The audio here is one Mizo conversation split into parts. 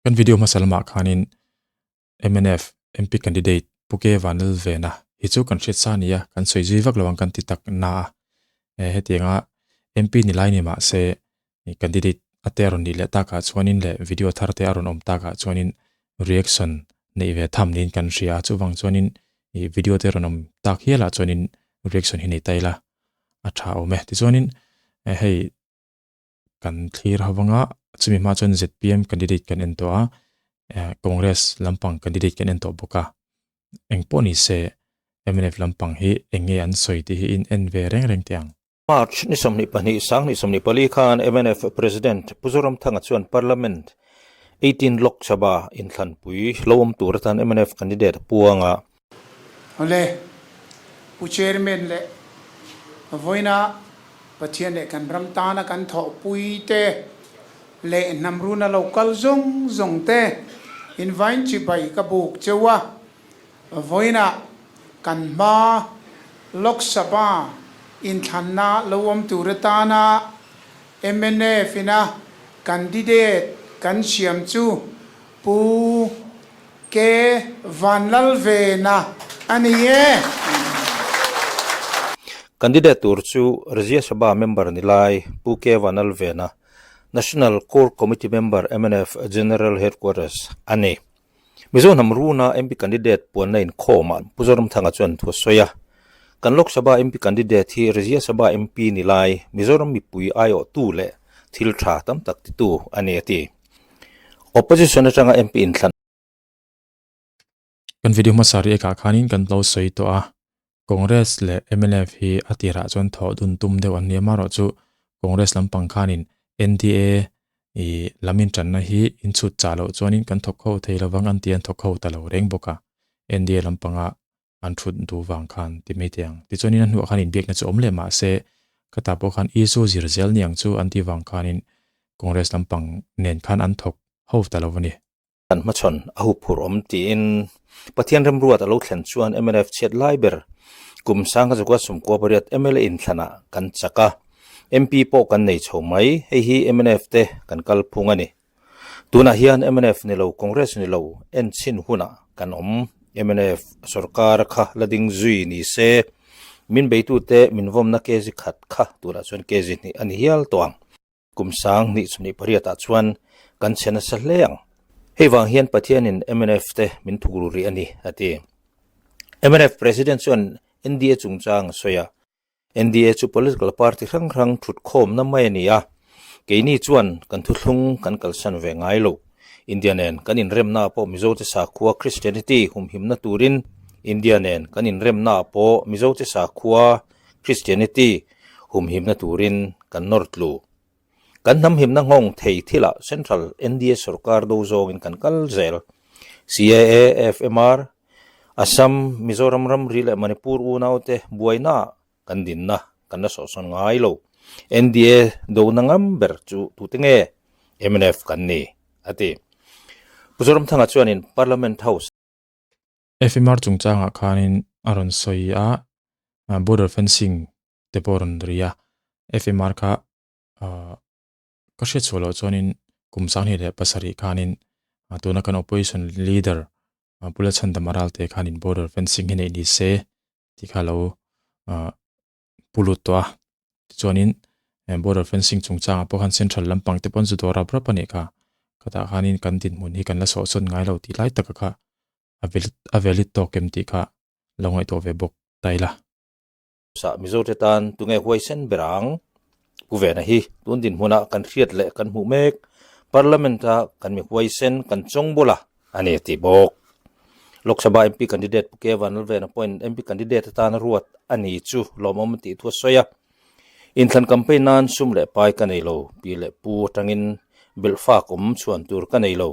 Kan video hmasa lamah khanin mnf MP candidate Pu K Vanlalvena hi chu kan hriat sa nia, kan sawi zui vak lo ang kan ti tak na a. Hetianga MP ni lai ni mah se candidate a te a rawn nih leh takah chuanin leh video thar te a rawn awm takah chuanin reaction neih ve tham niin kan hria a, chuvang chuanin ih video te rawn awm tak hialah chuanin reaction hi nei ta ila a tha awm e. Tichuanin hei kan thlir ho vanga chumi hma chuan zpm candidate kan en tawh a, Congress lampang candidate kan en tawh bawk a, eng pawh ni se mnf lampang hi eng nge an sawi tih hi in en ve reng reng teh ang. March ni 22 sang ni 24 khan mnf President Pu Zoramthanga chuan Parliament 18 Lok Sabha inthlanpui lo awm tur atan mnf candidate a puang a. Awle, Pu Chairman leh vawiina Pathian leh kan ram tana kan thawhpui te leh hnamruna lo kal zawng zawng te invain chibai ka buk cheu a. Vawiinah kan hma Lok Sabha inthlanna lo awm tur atana mnf ina candidate kan siam chu Pu K Vanlalvena a ni e. Candidate tur chu Rajya Sabha member ni lai Pu K Vanlalvena, National Core Committee member mnf General Headquarters a ni. Mizo hnam runa MP candidate puanna inkhawmah Pu Zoramthanga chuan thu a sawi a, Kan Lok Sabha MP candidate hi Rajya Sabha MP ni lai Mizoram mipui aiawhtu leh thil tha tam tak titu a ni a ti. Opposition atanga MP inthlan. Kan video hmasa ri ekah khanin kan lo sawi tawh a, Congress leh mnf hi a tirah chuan thawh dun tum deuh an ni a, amaherawhchu Congress lampang khanin NDA I lam intanna hi in chhut chah loh chuanin kan thawk ho thei lovang an ti an thawk ho ta lo reng bawk a, NDA lampanga an thut duh vang khan ti mai teh ang. Tichuanin a hnuah khan inbiakna chu awm leh mah se khatah pawh khan Isu zir zel ni ang chu an tih vang khanin Congress lampang nen khan an thawk ho ta lo a ni. Kan hmachhawn a huphurh awm tiin Pathian remruat a lo thlen chuan mnf chhiat lai ber kum sangha zakua sumkua pariat mla inthlanah kan chak a, MP pawh kan nei chho mai, hei hi mnf te kan kal phung a ni. Tunah hian mnf ni lo Congress ni lo en chhin hunah kan awm, mnf sorkar kha la ding zui ni se min beitute min vawmna kg khat kha tunah chuan kg hnih a ni hial tawh ang. Kum sang hnih chhumhnih pariatah chuan kan chhe nasa hle ang. Hei vang hian Pathianin mnf te min thuk ru rih a ni, a ti. Mnf President chuan NDA chungchang a sawi a, NDA chu political party hrang hrang thutkhawmna mai a ni a, keini chuan kan thuthlung kan kalsan ve ngai lo. India nen kan inremna ah pawh Mizote sakhua Christianity humhimna turin India nen kan inremna ah pawh Mizote sakhua Christianity humhimna turin kan nawr tlu. Kan hnam himna nghawng thei thilah Central NDA sorkar do zawngin kan kal zel. CAA, FMR, Assam, Mizoram ramri leh Manipur unaute buainaah kan dinna kan la sawhsawn ngai lo. NDA dona ngam ber chu tute nge? Mnf kan ni, a ti. Pu Zoramthanga chuanin Parliament House. FMR chungchangah khanin a rawn sawi a, border fencing te pawh a rawn ri a, FMR kha ka hriat chhuah loh chuanin kum sanghnih leh pasarih khanin tuna kan opposition leader Pu Lalchhandama Ralte khanin border fencing hi neih ni se tih kha a lo pu lut tawh a, tichuanin border fencing chungchangah pawh khan central lampang te pawh an zu dawr rap rap a nih kha, khatah khanin kan dinhmun hi kan la sawhsawn ngai lo tih lai taka kha a valid a valid tawk em tih kha lo ngaihtuah ve bawk ta ila. Sa Mizote tan tunge huaisen ber ang? Pu Vena hi tun dinhmunah kan hriat leh kan hmuh mek Parliament-a kan mi huaisen kan chawng bawlh a a ni a ti bawk. Lok Sabha MP candidate Pu K Vanlalvena pawhin MP candidate atana ruat a ni chu lawmawm a tih thu a sawi a. Inthlan campaign nan sum leh pai ka nei lo, pi leh pu atangin belhfak awm chhuan tur ka nei lo.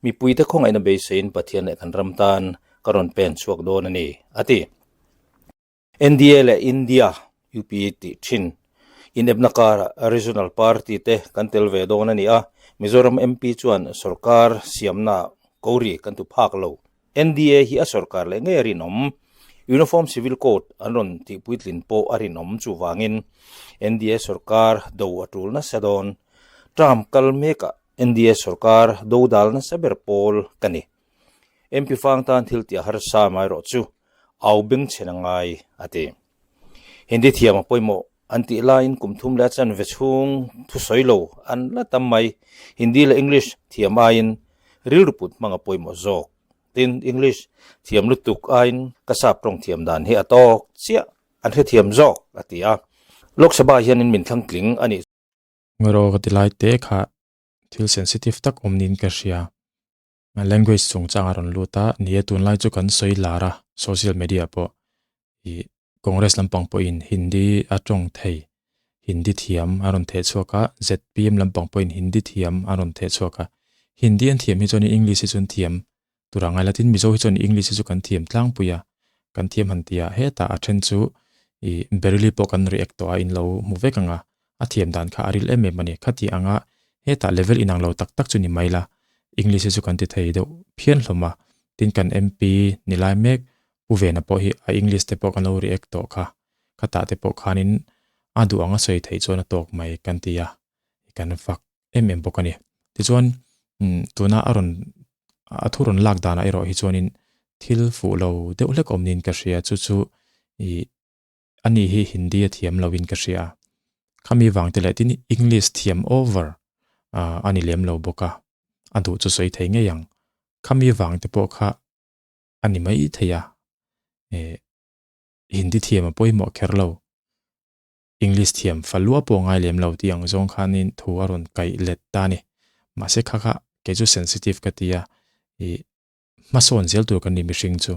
Mipuite khawngaihna beiseiin Pathian leh kan ram tan ka rawn pen chhuak dawn a ni, a ti. NDA leh India, UPA tih thin inepna karah Regional Party te kan tel ve dawn a ni a, Mizoram MP chuan sorkar siamna kori kan tu phak lo. NDA hi a sorkar leh ngei a rinawm. Uniform Civil Code an rawn tihpuitlin pawh a rinawm chuvangin NDA sorkar do a tul nasa dawn. Term kal mekah. NDA sorkar dodal nasa ber pawl ka ni. MP fang tan thil tih a harsa amaherawh chu au bengchhen a ngai, a ti. Hindi thiam a pawimawh an tih laiin kum thum leh a chanve chhung thusawi lo an la tam mai. Hindi leh English thiam aiin rilru put hmang a pawimawh zawk. Tin, English thiam lutuk aiin ka sap tawng thiam dan hi a tawk chiah an hrethiam zawk, a ti a. Lok Sabha hianin min thlang tling a nih. Ngaw ka ti lai te kha thil sensitive tak awm niin ka hria. Language chungchang a rawn lut a, ni e tunlai chu kan sawi lar a, social media pawh ih Congress lampang pawhin Hindi a tawng thei, Hindi thiam a rawn theh chhuak a, zpm lampang pawhin Hindi thiam a rawn theh chhuak a. Hindi an thiam hi chuan English hi chuan thiam tur a ngai la, tin Mizo hi chuan English hi chu kan thiam tlangpui a, kan thiam han ti a, hetah a then chu ih Baryli pawh kan react tawh a, in lo hmu vek ang a, A thiam dan kha a ril em em a ni. Khati anga hetah level inang lo tak tak chu ni mai la, English hi chu kan ti thei deuh phian hlawm a. Tin kan MP ni lai mek Pu Vena pawh hi a English te pawh kan lo react tawh kha. Khatah te pawh khanin a duh anga sawi theih chuan a tawk mai kan ti a, kan fak em em bawk a ni. Tichuan tuna a rawn a thu rawn lak danah erawh hi chuanin thil fuh lo deuh hlek awm niin ka hria chu chu ih Ani hi Hindi a thiam lo in ka hria. Khami vang te leh tin English thiam over a ni lem lo bawk a, a duh chu sawi thei ngei ang. Khami vang te pawh kha a ni mai thei a, Hindi thiam a pawimawh kher lo, English thiam fa lua pawh ngai lem lo tih ang zawng khanin thu a rawn kaih let ta a ni. Mahse kha kha kei chu sensitive ka ti a, ih hmasawn zel tur kan ni mihring chu.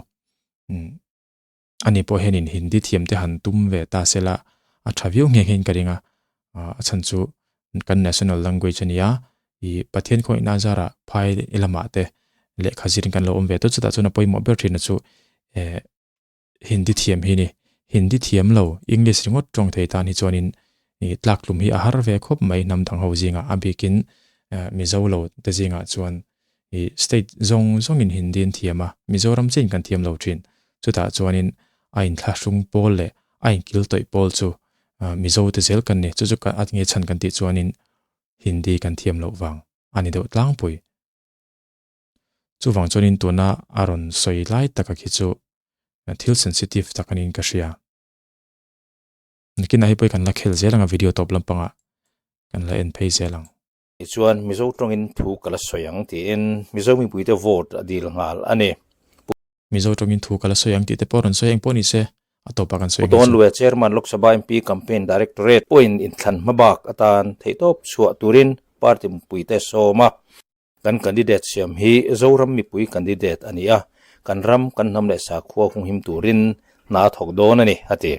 Ani pawh hianin Hindi thiam te han tum ve ta se la, a tha viau nghe nghein ka ring a, a chhan chu kan national language a nia, ih Pathian khawihna zarah phai lamah te lehkha zirin kan lo awm ve tawh chutah chuan a pawimawh ber thin a chu eh Hindi thiam hi ni. Hindi thiam lo English ringawt tawng thei tan hi chuanin ih tlaktlum hi a har ve khawp mai hnam dang ho zingah a bikin Mizo lo te zingah chuan Ih state zawng zawngin Hindi an thiam a, Mizoram chiin kan thiam lo thin. Chutah chuanin a inthlahrung pawl leh a inkil tawih pawl chu Mizo te zel kan ni. Chu chu a nge chhan kan tih chuanin Hindi kan thiam loh vang a ni deuh tlangpui. Chuvang chuanin tuna a rawn sawi lai taka khi chu thil sensitive tak aniin ka hria. Nakinah hi pawh kan la khel zel ang a video tawp lampangah kan la en phei zel ang. Tichuan, Mizo tawngin thu ka la sawi ang tiin Mizo mipuite vote a dil nghal a ni. Pu. Mizo tawngin thu ka la sawi ang tih te pawh rawn sawi eng pawh ni se, a tawpah kan sawi ngei chu. Pu Tawnluia Chairman Lok Sabha MP Campaign Directorate pawhin inthlan hmabak atan theihtawp chhuah turin party mipuite sawm a. Kan candidate siam hi Zoram mipui candidate a ni a, kan ram, kan hnam leh sakhua hunghim turin hna a thawk dawn a ni, a ti.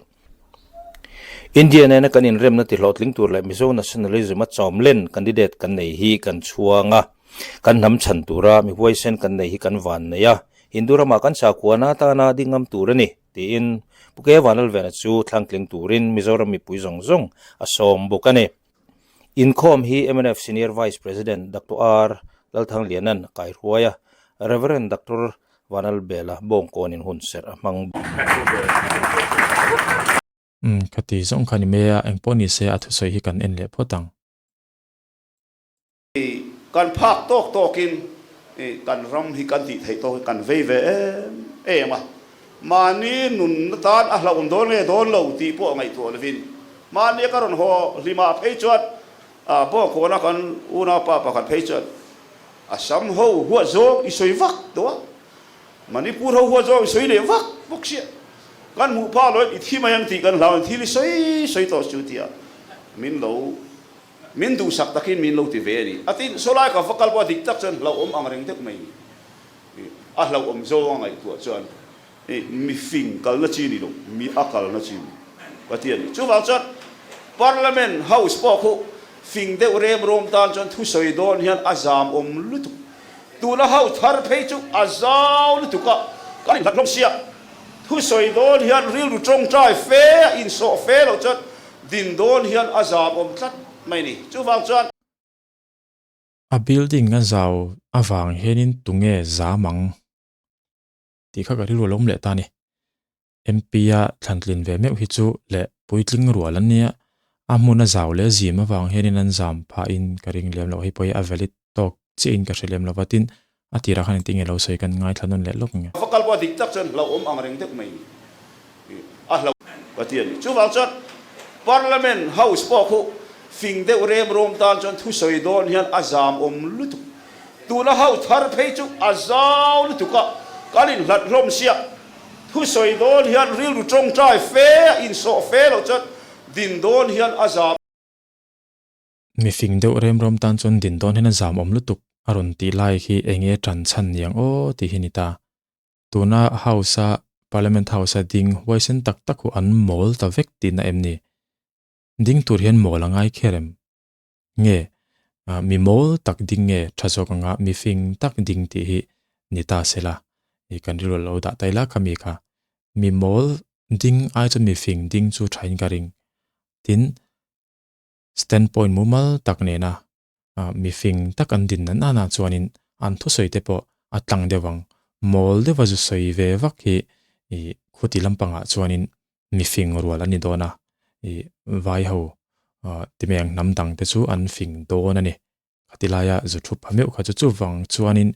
India nena kan inremna tihlawhtling tur leh Mizo nationalism a chawmlen candidate kan nei hi kan chhuang a, kan hnam chhan tura mi huaisen kan nei hi kan van nei a, Hindu ramah kan sakhuana atana ding ngam tur a ni, tiin Pu K. Vanlalvena chu thlangtling turin Mizoram mipui zawng zawng a sawm bawk a ni. Inkhawm hi mnf Senior Vice President Doctor R. Lalthangliana'n a kaihruai a, Rev. Doctor Vanlalbela Bawngkawnin hunserh a hmang bawk. Umm ka ti zawng kha ni mai a, engpawh ni se a thusawi hi kan en leh phawt ang. Kan phak tawk tawkin kan ram hi kan tih theih tawk hi kan vei ve em em a, mahni nunna tan a hlauhawm dawn nge dawn lo tih pawh ngaihtuah lovin mahni ka rawn haw hlimah phei chuan Bawngkawna kan unaupa pakhat phei chuan a sam ho huat zawng i sawi vak tawh a, Manipur ho huat zawng i sawi leh vak bawk sia, kan hmuh phah loin i thi mai ang tih kan hlau in thil i sawi sawi tawh chu tia min lo Min duhsak takin min lo ti ve a ni. A tin, sawlai ka va kal pawh a dik tak chuan hlauhawm ang reng deuh mai ni. A hlauhawm zawng a ngaihtuah chuan mi fing kalna chi ni lo, mi a kalna chi ni ka ti a ni. Chuvang chuan Parliament House pawh khu fing deuh rem rawm tan chuan thusawi dawn hian a zam awm lutuk. Tuna House thar phei chu a zau lutuk a, kan inhlat hlawm sia. Thusawi dawn hian rilru tawngtai fe a insawh fe loh chuan Din dawn hian a zam awm tlat mai ni. Chuvang chuan. A building a zau avang hianin tunge zam ang tih kha ka rilru a lo awm leh ta a ni. MP a thlantlin ve meuh hi chu leh puitling rual an nia, a hmun a zau leh zim avang hianin an zam phahin ka ring lem loh. Hei pawh hi a valid tawk. Chiah in ka hre lem lova, tin a tirah khan engtin nge lo sawi kan ngaithla nawn leh lawk nge. Va kal pawh dik tak chuan hlauhawm ang reng deuh mai ni a hlauh ka ti a ni. Chuvang chuan Parliament House pawh khu fing deuh rem rawm tan chuan thusawi dawn hian a zam awm lutuk. Tuna House thar phei chu a zau lutuk a, kan inhlat hlawm sia. Thusawi dawn hian rilru tawngtai fe a insawh fe loh chuan din dawn hian a zam. Mi fing deuh rem rawm tan chuan din dawn hian a zam awm lutuk a rawn tih lai khi eng nge tan chhan niang aw tih hi ni ta. Tuna House a Parliament House a ding huaisen tak tak hu an mawl ta vek tihna em ni? Ding tur hian mawl a ngai kher em? Nge mi mawl tak ding nge tha zawk anga mi fing tak ding tih hi ni ta se la i kan rilru lo dah ta ila khami kha mi mawl ding ai chuan mi fing ding chu thain ka ring. Tin, Standpoint mumal tak nena mi fing tak an din nan anah chuanin an thusawi te pawh a tlang deuh ang. Mawl deuha zu sawi ve vak hi i khuti lampangah chuanin mi fing rual an ni dawn a, i vai ho ti mai ang hnam dang te chu an fing dawn a ni. Khati laia zu thu pha meuh kha chu chuvang chuanin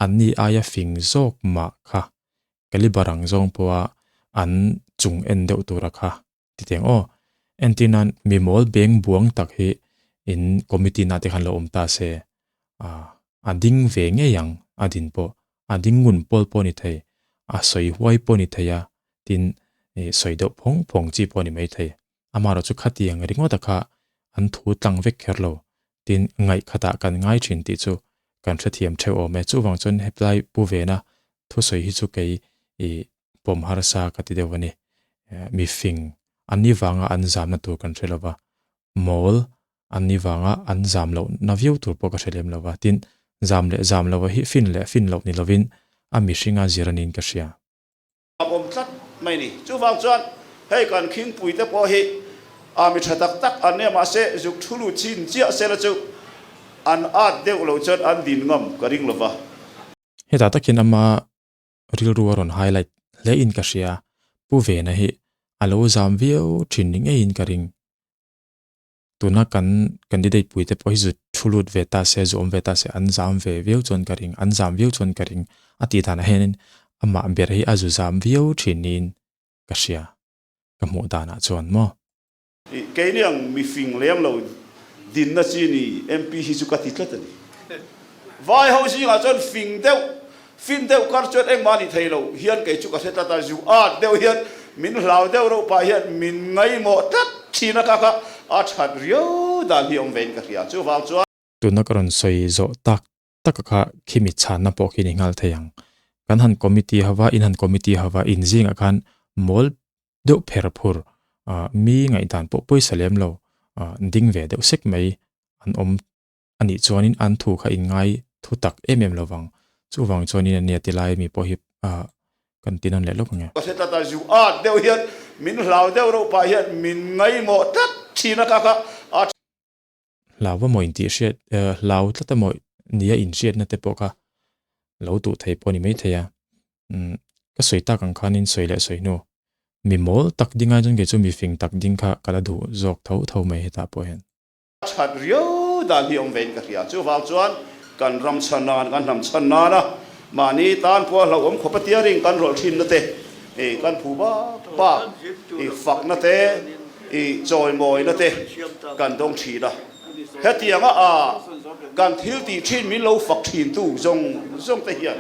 anni aia fing zawk mah kha caliber ang zawng pawha an chung en deuh tura kha Titeng aw, entir nan mi mawl beng buang tak hi in committee na te khan lo awm ta se, a ding ve ngei ang a din pawh, a ding ngun pawl pawh ni thei, a sawi huai pawh ni thei a, tin sawi deuh phawng phawng chi pawh ni mai thei. Amaherawhchu khatiang ringawta kha an thu tlang vek kher lo, tin ngaihkhatah kan ngai thin tih chu kan hrethiam theuh awm e. Chuvang chuan hetlai pu vena thusawi hi chu kei i pawm harsa ka ti deuh a ni. Mi fing an ni vanga an zamna tur kan hre lova, mawl an ni vanga an zam loh na viau tur pawh ka hre lem lova. Tin, zam leh zam lova hi fin leh fin loh ni lovin a mihringa zir a niin ka hria. A awm tlat mai ni. Chuvang chuan hei kan khingpui te pawh hi a mi tha tak tak an nia mahse zuk thu lut chin chiah sela chu an at deuh lo chuan an din ngam ka ring lova. Hetah takin ama rilru a rawn highlight hle in ka hria, Pu Vena hi a lo zam viau thin ni ngeiin ka ring. Tuna kan candidate pui te pawh hi zu thu lut ve ta se, zu awm ve ta se an zam ve viau chuan ka ring, an zam viau chuan ka ring a tih danah hianin amah ber hi a zu zam viau thin niin ka hria, ka hmuh danah chuan maw. Keini ang mi fing lem lo dinna chi ni MP hi chu ka ti tlat a ni. Vai ho zingah chuan fing deuh, fin deuh kar chuan engmah a ni thei lo hian kei chu ka hre tlat a, zu at deuh hian min hlau deuh reuh pah hian min ngaihmawh tlat thin a kha kha a that riau dan hi awm vein ka hria. Chuvang chuan. Tuna ka rawn sawi zawh tak tak a kha khimi chhanna pawh khi ni nghal thei ang. Kan han committee hova, in han committee hova, in zingah khan mawl deuh pher phur mi ngaihdan pawh pawisa lem lo ding ve deuh sek mai an awm a nih chuanin an thu kha in ngai thu tak em em lovang. Chuvang chuanin ania ti lai mi pawh hi kan ti nawn leh lawk ang e. Ka hre tlat a, zu at deuh hian min hlau deuh reuh pah hian min ngaihmawh tlat thin a kha kha a Hlau va maw intih hriat hlau tlat emaw nia inhriatna te pawh kha lo duh thei pawh a ni maithei a. Umm ka sawi tak ang khanin sawi leh sawi hnu mi mawl tak ding ai chuan kei chu mi fing tak ding kha ka la duh zawk tho tho mai hetah pawh hian. That riau dan hi awm vein ka hria. Chuvang chuan kan ram chhan nan, kan hnam chhan nana mahni tan pawha hlauhawm khawp a tiaring kan rawlh thinna te, kan phu bak bak fakna te, I chawimawina te kan dawng thin a, hetianga a kan thil tih thin min lo fak thin tu zawng zawng te hian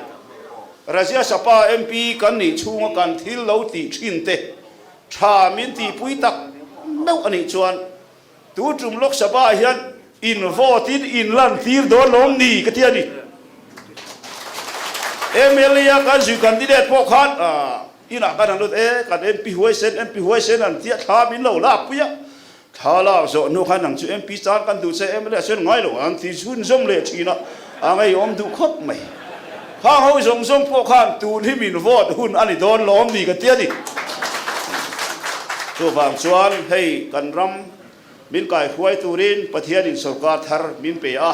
Rajya Sabha MP kan nih chhunga kan thil lo tih thin te tha min tihpui tak meuh a nih chuan tu tum Lok Sabha ah hian in vote in in lan tir dawn lawm ni ka ti a ni. MLA a kan zui candidate pawh khan Inah kan han lut e, kan MP huaisen, MP huaisen an tia thla min lo lak pui a, thla lak zawh hnu khan nang chu MP chang kan duh che em le chuan ngai lo ang ti chhunzawm leh thin a, a ngeiawm duh khawp mai. Khang ho zawng zawng pawh khan tun hi min vote hun a ni dawn lawm ni ka ti a ni. Chuvang chuan hei kan ram min kaihruai turin Pathianin sawrkar thar min pe a,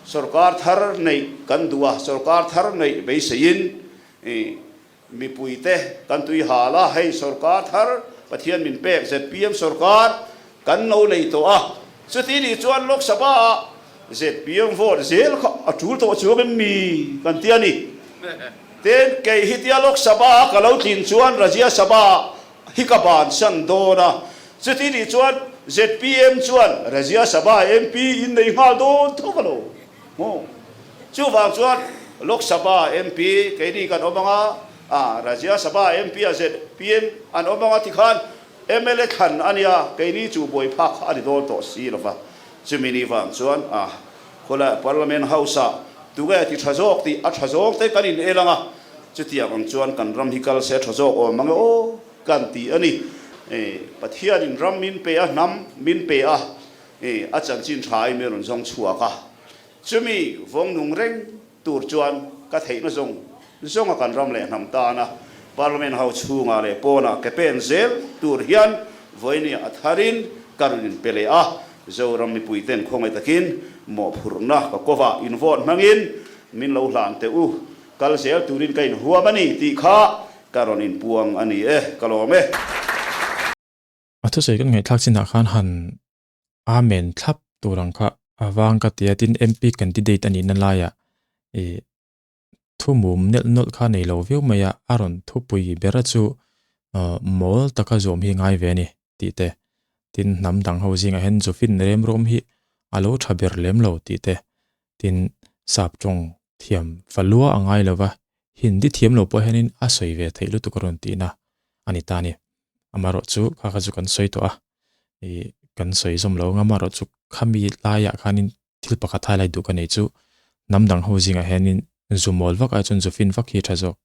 sawrkar thar neih kan duh a, sawrkar thar neih beiseiin I mipuite kan tui hal a, hei sawrkar thar Pathian min pek zpm sawrkar kan lo nei tawh a, chuti nih chuan Lok Sabha ah ZPM vote zel kha a tul tawh chuang em mi kan ti a ni. Tin, kei hi tia Lok Sabha a ka lo tlin chuan Rajya Sabha hi ka bansan dawn a, chuti nih chuan ZPM chuan Rajya Sabha MP in nei nghal dawn tho a lo maw? Chuvang chuan Lok Sabha MP keini kan awm anga, a Rajya Sabha MP a ZPM an awm anga tikhan mla thlan a nia, keini chu buai phak kha a ni dawn tawh si lova. Chumi ni vang chuan a khawlai Parliament House ah tunge ti tha zawk tih a tha zawng te kan in el ang a, chutiang ang chuan kan ram hi kal se tha zawk awm ang e aw kan ti a ni. Pathian in ram min pe a, hnam min pe a, a chanchin tha in min rawn zawng chhuak a, chumi vawng nung reng tur chuan ka theihna zawng zawnga kan ram leh hnam tana Parliament House chhungah leh pawnah ke pen zel tur hian vawinia a tharin ka rawn inpe leh a, Zoram mipuiten khawngaih takin mawhphurhna ka kawvah invote hmangin min lo hlan teh u, kal zel turin ka inhuam a ni tih kha ka rawn inpuang a ni e, ka lawm e. A thusawi kan ngaihthlak chinah khan han Amen thlap tur ang kha a vang ka ti a, tin MP candidate a nihna laiah ih thu mum nelh nawlh kha nei lo viau mai a, a rawn thupui ber a chu mawl taka zawm hi ngai ve a ni tih te, tin hnam dang ho zingah hian Zufin remrawm hi a lo tha ber lem lo tih te, tin sap tawng thiam falua a ngai lo va, Hindi thiam lo pawh hianin a sawi ve theih lutuk a rawn tihna a ni ta a ni. Amaherawhchu kha kha chu kan sawi tawh a, ih kan sawi zawm lo ang amaherawhchu khami laiah khanin thil pakhat highlight duh ka nei chu hnam dang ho zingah hianin zu mawl vak ai chuan zu fin vak hi a tha zawk.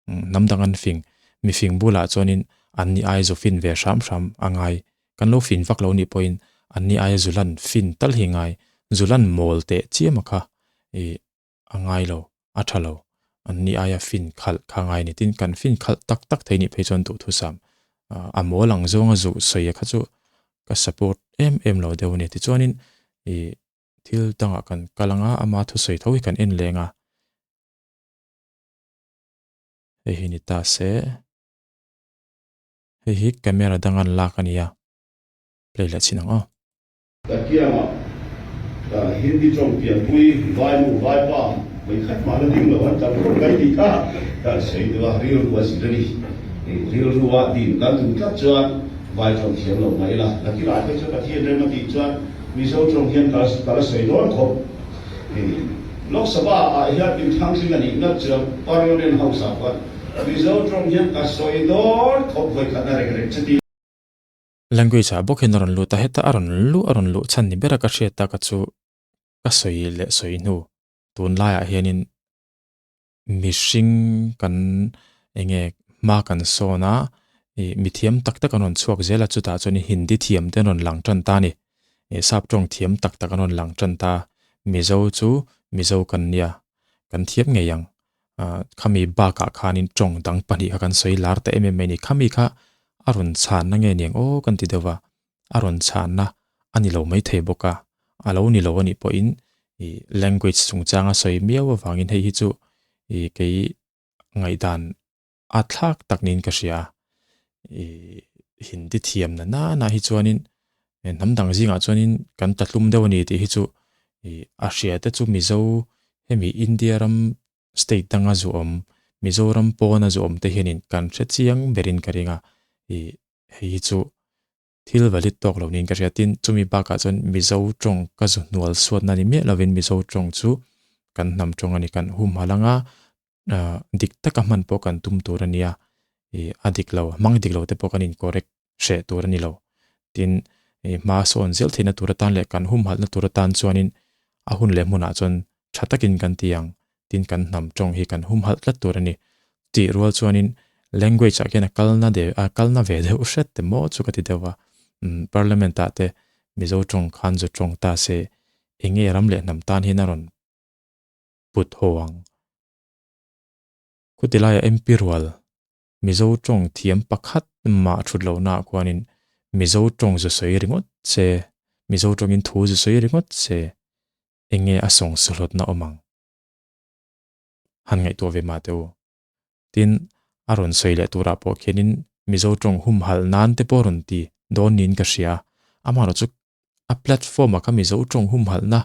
Hnam dang an fing, mifing bulah chuanin an ni ai zu fin ve hram hram a ngai. Kan lo fin vak lo nih pawhin an ni aia zu lan fin tal hi ngai, zu lan mawl teh chiam a kha ih a ngai lo, a tha lo, an ni aia fin khalh kha ngai ni. Tin, kan fin khalh tak tak thei nih phei chuan duhthusam a mawl ang zawnga zuh sawi kha chu ka support em em lo deuh a ni. Tichuanin ih thil dangah kan kal ang a, ama thusawi tho hi kan en leng a. Hei hi ni ta se, hei hi camera danga an lak a nia, play leh chhin ang aw. Ka kiangah Hindi tawng pianpui vai nu vai pa mai khat mah la ding lo an tam khawp mai tih kha kan sawi duh a, rilru a zir a ni. Rilru a din kan duh tlat chuan vai tawng thiam lo mai ila, nakilai phei chu Pathian rem a tih chuan Mizo tawng hian ka la sawi dawn khawp. Lok Sabha ah hian inthlang tling a nih ngat chuan Parliament House ah khuan Mizo tawng hian ka sawi dawn khawp vawikhatna reng reng chuti. Language ah bawk hian a rawn lut a, heta a rawn luh a rawn luh chhan ni bera ka hriat tak a chu ka sawi leh sawi hnu tunlaiah hianin mihring kan enge hma kan sawn a ih mithiam tak tak an rawn chhuak zel a chutah chuan Hindi thiam te an rawn lang tan ta a ni ih sap tawng thiam tak tak an rawn lang tan ta Mizo chu Mizo kan nia kan thiam ngei ang Khami bakah khanin tawng dang pahnih kha kan sawi lar ta em em mai a ni. Khami kha a rawn chhanna nge niang aw kan ti deuh a, a rawn chhanna a ni lo maithei bawk a, a lo ni lo a nih pawhin ih language chungchanga sawi miau avangin hei hi chu ih kei ngaihdan a thlak tak niin ka hria a. Ih Hindi thiamna nana hi chuanin hnam dang zingah chuanin kan tlatlum deuh a ni tih hi chu ih a hria te chu Mizo hemi India ram state danga zu awm Mizoram pawna zu awm te hianin kan hre chiang berin ka ring a ih hei hi chu thil valid tawk lo niin ka hria tin chumi bakah chuan Mizo tawng ka zu hnual suatna ni miah lovin Mizo tawng chu kan hnam tawng a ni kan humhalh anga dik taka hman pawh kan tum tur a nia ih a dik lo hmang dik lo te pawh kan in correct hreh tur a ni lo. Tin, ih hma sawn zel theihna tur atan leh kan humhalhna tur atan chuanin a hun leh hmunah chuan tha takin kan ti ang. Tin, kan hnam tawng hi kan humhalh tlat tur a ni. Tih rual chuanin language ah khian a kalna de a kalna ve deuh hret te maw chu ka ti deuh a. Umm parliament ah te Mizo tawng khan zu tawng ta se enge ram leh hnam tan hian a rawn put haw ang. Khuti laiah MP rual Mizo tawng thiam pakhat mah thut lohnaah khuanin Mizo tawng zu sawi ringawt se, Mizo tawngin thu zu sawi ringawt se, eng nge a sawng suhlawtna awm ang? Han ngaihtuah ve mah teh u. Tin, a rawn sawi leh turah pawh khianin Mizo tawng humhalh nan te pawh rawn ti dawn niin ka hria. Amaherawhchu a platform-a kha Mizo tawng humhalhna.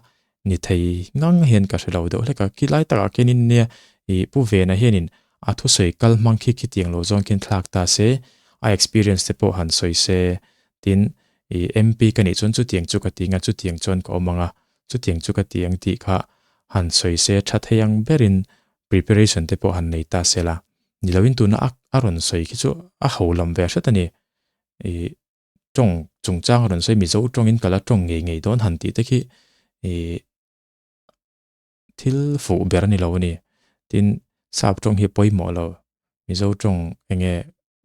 Ni thei ngang hian ka hre lo deuh hlek a, khi lai takah khianin nia ih Pu Vena hianin a thusawi kal hmang khi khitiang lo zawng khian thlak ta se, a experience te pawh han sawi se, tin ih MP ka nih chuan chutiang chu ka ti ang a, chutiang chuan ka awm ang a, chutiang chu ka ti ang tih kha han sawi se tha thei ang berin preparation te pawh han nei ta se la, ni loin tuna a a rawn sawi khi chu a ho lam ve hret a ni. Ih tawng chungchang a rawn sawi Mizo tawngin ka la tawng ngei ngei dawn han tih te khi ih thil fuh ber a ni lo a ni. Tin, sap tawng hi a pawimawh lo. Mizo tawng eng nge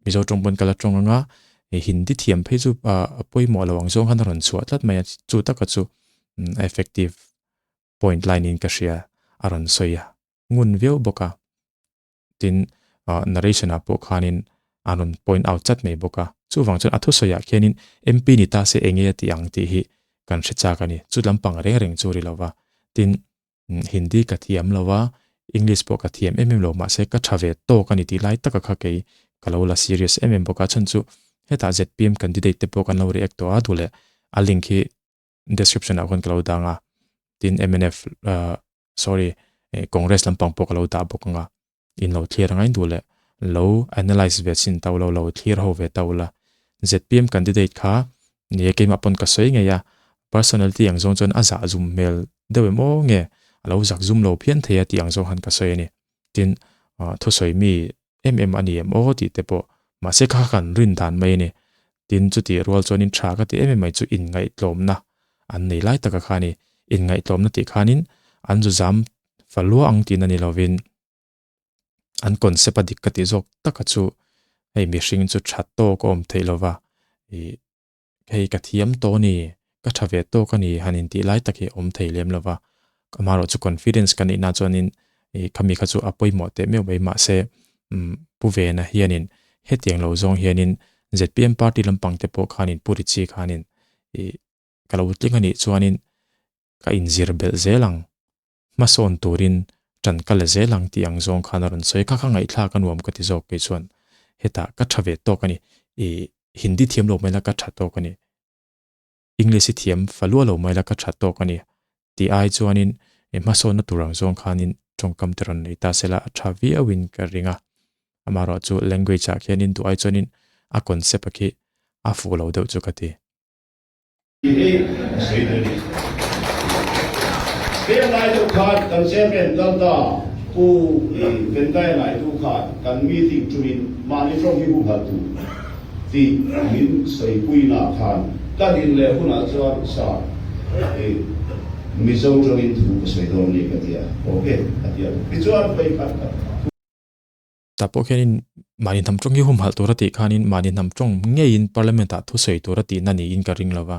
Mizo tawng pawn ka la tawng ang a, ih Hindi thiam phei chu ah a pawimawh lo ang zawng khan a rawn chhuah tlat mai a, chu taka chu effective point line in ka hria a rawn sawi a, ngun viau bawk a. Tin, narration ah pawh khanin a rawn point out chat mai bawk a. Chuvang chuan a thusawiah khianin MP ni ta se enge a tih ang tih hi kan hre chak a ni. Chu lampang reng reng chu ri lo va. Tin, Hindi ka thiam lo a, English pawh ka thiam em em lo mahse ka tha ve tawk a ni tih lai taka kha kei ka lo la serious em em bawk a. Chhan chu hetah zpm candidate te pawh kan lo react tawh a duh leh a link hi description ah khawn ka lo dang a tin mnf ah sorry congress lampang pawh ka lo dah bawk ang a in lo thlir ang a in duh leh lo analyse ve chin tau lo lo thlir ho ve tau la zpm candidate kha ni e keimah pawn ka sawi ngei a personality ang zawng chuan a zah zum hmel deuh em aw nge a lo zak zum lo phian thei a tih ang zawng han ka sawi a ni tin ah thusawi mi em em a ni em aw tih te pawh mahse kha kan rin dan mai a ni. Tin chutih rual chuanin tha ka ti em em mai chu inngaihtlawmna an nei lai taka kha a ni. Inngaihtlawmna tih khanin an zu zam fa lua ang tihna ni lovin an concept a dik ka tih zawk taka chu hei mihring chu tha tawk a awm theih lova ih Hei ka thiam tawh a ni, ka tha ve tawk a ni han intih lai tak hi a awm thei lem lo va. Amaherawh chu confidence ka neih na chuanin ih khami kha chu a pawimawh teh meuh mai mahse umm Pu Vena hianin hetiang lo zawng hianin zpm party lampang te pawh khanin Pu Richie khanin ih ka lo tling a nih chuanin ka inzir belh zel ang. Hmasawn turin ṭan ka la zel ang tih ang zawng khan a rawn sawi. Kha kha ngaihthlak a nuam ka ti zawk kei chuan hetah ka ṭha ve tawk a ni. I Hindi thiam lo mai la ka ṭha tawk a ni. English i thiam fa lua lo mai la ka ṭha tawk a ni tih ai chuanin i hmasawnna tur ang zawng khanin ṭawngkam te rawn nei ta sela a ṭha viauin ka ring a. Amaherawh chu language ah khianin duh ai chuanin a concept a khi a fuh lo deuh chu ka ti. Hi a sawi dawn a ni. Heng lai deuh khan kan chairman kal ta Pu Venkaiah Naidu khan kan meeting tumin mahni tawng hi humhalh tur tih min sawipuina khan ka din leh hunah chuan Sir, Mizo tawngin thu ka sawi dawn ni ka ti a, ok a ti a. Tichuan vawikhat ka thu. Tah pawh khianin mahni hnam tawng hi humhalh tur a tih khanin mahni hnam tawng ngeiin Parliament ah thusawi tur a tihna niin ka ring lova.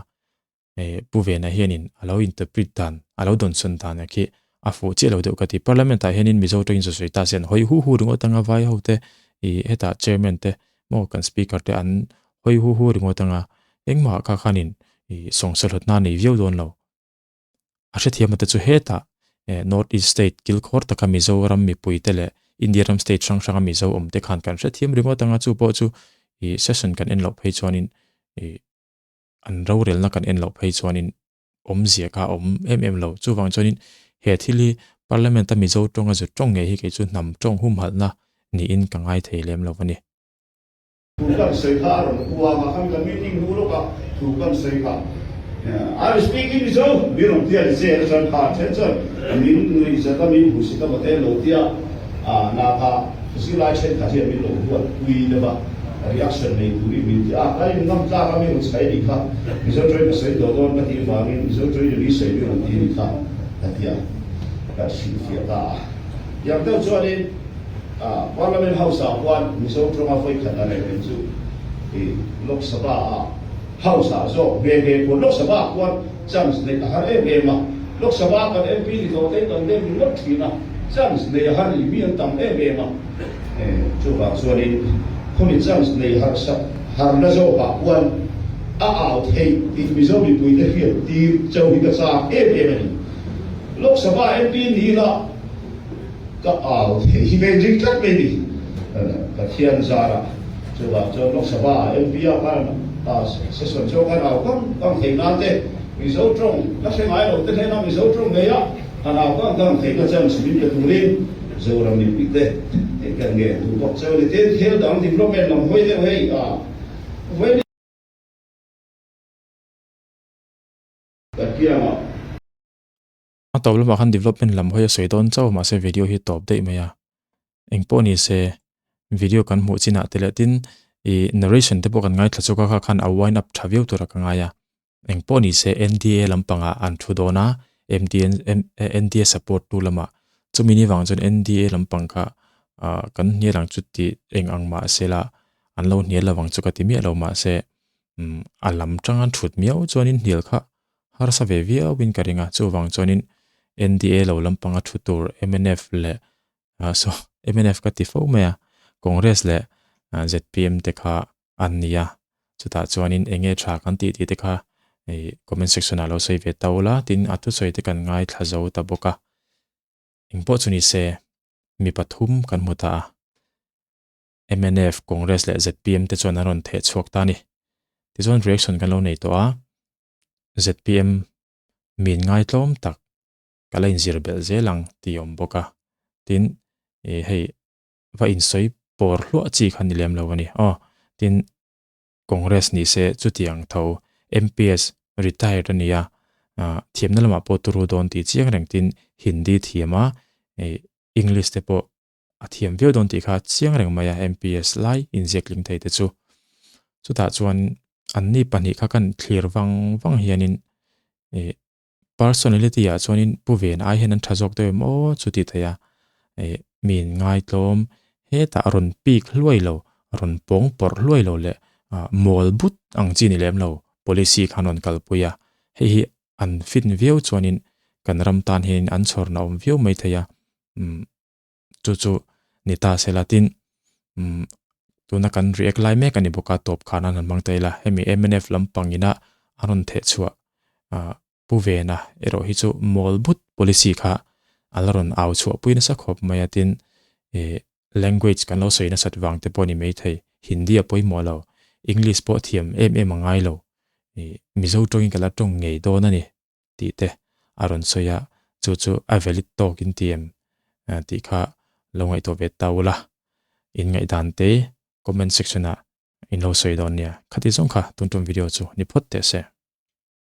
Eh Pu Vena hianin a lo interpret dan, a lo dawnsawn dan a khi a fuh chiah lo deuh ka ti. Parliament ah hianin Mizo tawngin sawi ta se an hawi hu hu ringawt anga vai ho te ih hetah Chairman te maw kan Speaker te an hawi hu hu ringawt anga engmah kha khanin ih sawngsahlawtna a nei viau dawn lo. A hrethiam te chu hetah North East State kilkhawr taka Mizoram mipui te leh India ram state hrang hranga Mizo awm te khan kan hrethiam ringawt anga chu pawh chu ih session kan en loh phei chuanin ih an rorelna kan en loh phei chuanin awmzia kha a awm em em lo. Chuvang chuanin he thil hi Parliament a Mizo tawnga zu tawng ngei hi kei chu hnam tawng humhalhna niin ka ngai thei lem lo a ni. Thu kan sawi kha a rawn kuang a, khami kan meeting hnu lawkah thu kan sawi kha I'm speaking Mizo min rawn tia ni che atang kha then chuan min nuih zat a min hmusit a vate lo tia na kha zirlai thenkhat hian min lo huat pui deuh a reaction nei turin min ti a kan in ngam tlak a mi rawn chhai ni kha Mizo tawngin ka sawi tawh dawn ka tih vangin Mizo tawngin i sawi mi rawn ti ni kha ka tia ka hrilhfiah ta a tiang deuh chuanin Parliament House ah khuan Mizo tawnga vawi khat a reh reng chu i Lok Sabha ah House ah zawk nghe nghe khuan Lok Sabha ah khuan chance neih a har em em a, Lok Sabha kan MP ni tawh te kan dem ringawt thin a, chance nei a har i mi an tam em em a, chuvang chuanin khawmi chance nei har sak harna zawk ah khuan a au theih tih Mizo mipui te hriat tir cho hi ka chak em em a ni. Lok Sabha MP ni ila. Ka au theih hi vei ring tlat mai ni. Pathian zarah chuvang chuan Lok Sabha MP ah khan session chu khan au kang kang thei nan te. Mizo tawng la hre ngai lo te hnena Mizo tawng ngei a han au kang kang theihna chance min pe turin Zoram mipui te hei kan ngen duh bawk cheu a ni. Tin, thil dang development lam hawi deuh hei a vawi kan kiangah. A tawp lamah khan development lam hawi a sawi dawn chauh mahse video hi tawp daih mai a. Engpawh ni se video kan hmuh chinah te leh tin ih narration te pawh kan ngaithla chawk a kha khan a wind up tha viau tur a ka ngai a. Engpawh ni se NDA lampangah an thu dawn a MDN NDA support tu lamah chumi ni vang chuan NDA lampang kha ah kan hnial ang chu tih eng ang mahse la an lo hnial lo ang chu ka ti miah lo mahse umm a lam tanga thut miau chuanin hnial kha harsa ve viauin ka ring a chuvang chuanin NDA lo lampanga thu tur mnf leh ah saw mnf ka ti fo mai a Congress leh zpm te kha an ni a chutah chuanin eng nge tha kan tih tih te kha ih comment section ah lo sawi ve ta ula tin a thusawi te kan ngaithla zo ta bawk a engpawh chu ni se mi pathum kan hmu ta a. Mnf, Congress leh zpm te chuan an rawn theh chhuak ta a ni. Tichuan reaction kan lo nei tawh a, zpm min ngaitlawm tak ka la inzir belh zel ang tih a awm bawk a, tin ih hei va insawi pawr hluah chi kha ni lem lo a ni. Aw, tin Congress ni se chutiang tho MPS retired a ni a, ah thiamna lamah pawh turu dawn tih chiang reng tin Hindi thiam a, ih English te pawh a thiam viau dawn tih kha chiang reng mai a MPS lai inziak tling thei te chu. Chutah chuan anni pahnih kha kan thlir vang vang hianin ih personality ah chuanin pu ven ai hian an tha zawk deuh em aw chu tih theih a ih mi in ngaitlawm hetah a rawn pik hluai lo a rawn pawng pawrh hluai lo leh ah mawl but ang chi ni lem lo policy khan rawn kalpui a hei hi an fit viau chuanin kan ram tan hianin an chhawrna awm viau mai thei a umm chu chu ni ta se la tin umm tuna kan react lai mek a ni bawk a tawp khan an han hmang ta ila hemi mnf lampang ina a rawn theh chhuah ah pu vena erawh hi chu mawl but policy kha a la rawn au chhuah pui nasa khawp mai a tin ih language kan lo sawi nasat vang te pawh a ni maithei hindi a pawimawh lo english pawh thiam em em a ngai lo ih mizo tawngin ka la tawng ngei dawn a ni. tih te a rawn sawi a, chu chu a valid tawk in ti em tih kha lo ngaihtuah ve ta ula, in ngaihdan te comment section ah in lo sawi dawn nia, khati zawng kha tun tum video chu ni phawt teh se.